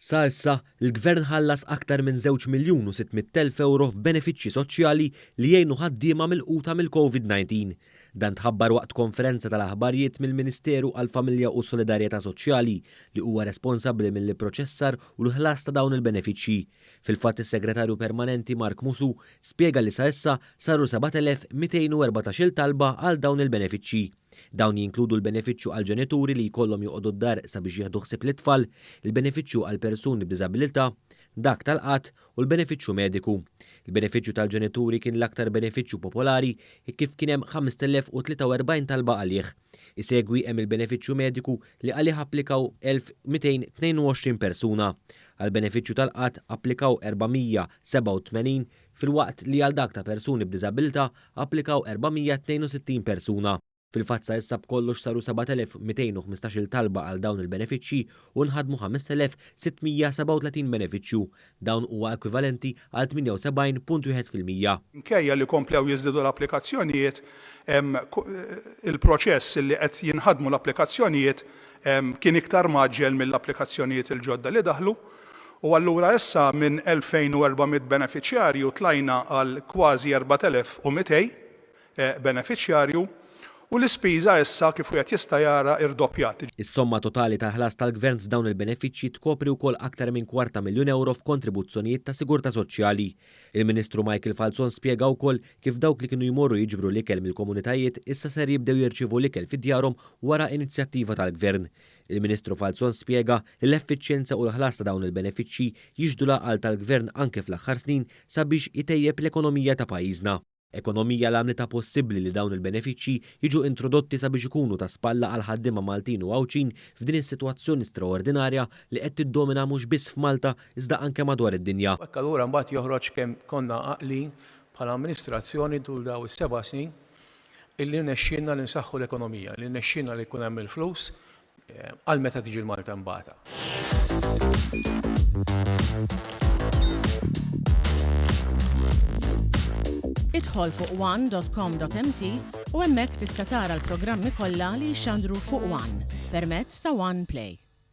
Sa issa, il-Gvern ħallas aktar minn żewġ miljun u 600,000 ewro f'benefiċċji soċjali li jgħinu ħaddiema milquta mill-Covid-19. Dan tħabbar waqt konferenza tal-aħbarijiet mill-Ministeru għall-Familja u s-Solidarjetà Soċjali li huwa responsabbli mill-ipproċessar u l-ħlas ta' dawn il-benefiċċji. Fil-fatt is-Segretarju Permanenti Mark Musù spjega li sa issa saru 7,214-il talba għal dawn il-benefiċċji. Dawn jinkludu l-benefiċċju għall-ġenituri li jkollhom joqogħdu d-dar sabiex jieħdu ħsieb lit-tfal, il-benefiċċju għal persuni b'diżabilità, dak tal-qgħad u l-benefiċċju mediku. Il-benefiċċju tal-ġenituri kien l-aktar benefiċċju popolari hekk kif kien hemm 5,043 talba għalih. Isegwi hemm il-benefiċċju mediku li għalih applikaw 1,222 persuna. Għall-benefiċċju tal-qgħad applikaw 487 filwaqt li għal dak ta' persuni b'diżabilità applikaw 462 persuna. Fil-fatt sa issa b'kollox saru 7,215-il talba għal dawn il-benefiċċji u nħadmu 5,637 benefiċċju. Dawn huwa ekwivalenti għal 78.1%. Minkejja li komplew jiżdiedu l-applikazzjonijiet, il-proċess li qed jinħadmu l-applikazzjonijiet kien iktar mgħaġġel mill-applikazzjonijiet il-ġodda li daħlu u allura issa minn 2,400 benefiċjarju tlajna għal kważi 4,200 benefiċjarju u l-ispiża issa kif wieħed jista' jara irdoppjat. Is-somma totali tal-ħlas tal-Gvern f'dawn il-benefiċċji tkopri wkoll aktar minn kwarta miljun ewro f'kontribuzzjonijiet ta' sigurtà soċjali. Il-Ministru Michael Falzon spjega wkoll kif dawk li kienu jmorru jiġbru l-ikel mill-komunitajiet issa ser jibdew jirċievu l-ikel fi djarhom wara inizjattiva tal-Gvern. Il-Ministru Falzon spjega li l-effiċjenza u l-ħlas ta' dawn il-benefiċċji jixhdu l-għaqal tal-Gvern anke fl-aħħar snin sabiex itejjeb l-ekonomija ta' pajjiżna. Ekonomija li għamlitha possibbli li dawn il-benefiċċji jiġu introdotti sabiex ikunu ta' spalla għall-ħaddiema Maltin u Għawdxin f'din is-sitwazzjoni straordinarja li qed tiddomina mhux biss f'Malta iżda anke madwar id-dinja. Hekk allura mbagħad joħroġ kemm konna għaqlin bħala amministrazzjoni tul dawn is-seba' snin illi rnexxielna li nsaħħu l-ekonomija, li rnexxielna li jkun hemm il-flus għal meta tiġi l-Malta mbagħad. Idħol fuq one.com.mt u hemmhekk tista' tara l-programmi kollha li jixxandru fuq One permezz ta' One Play.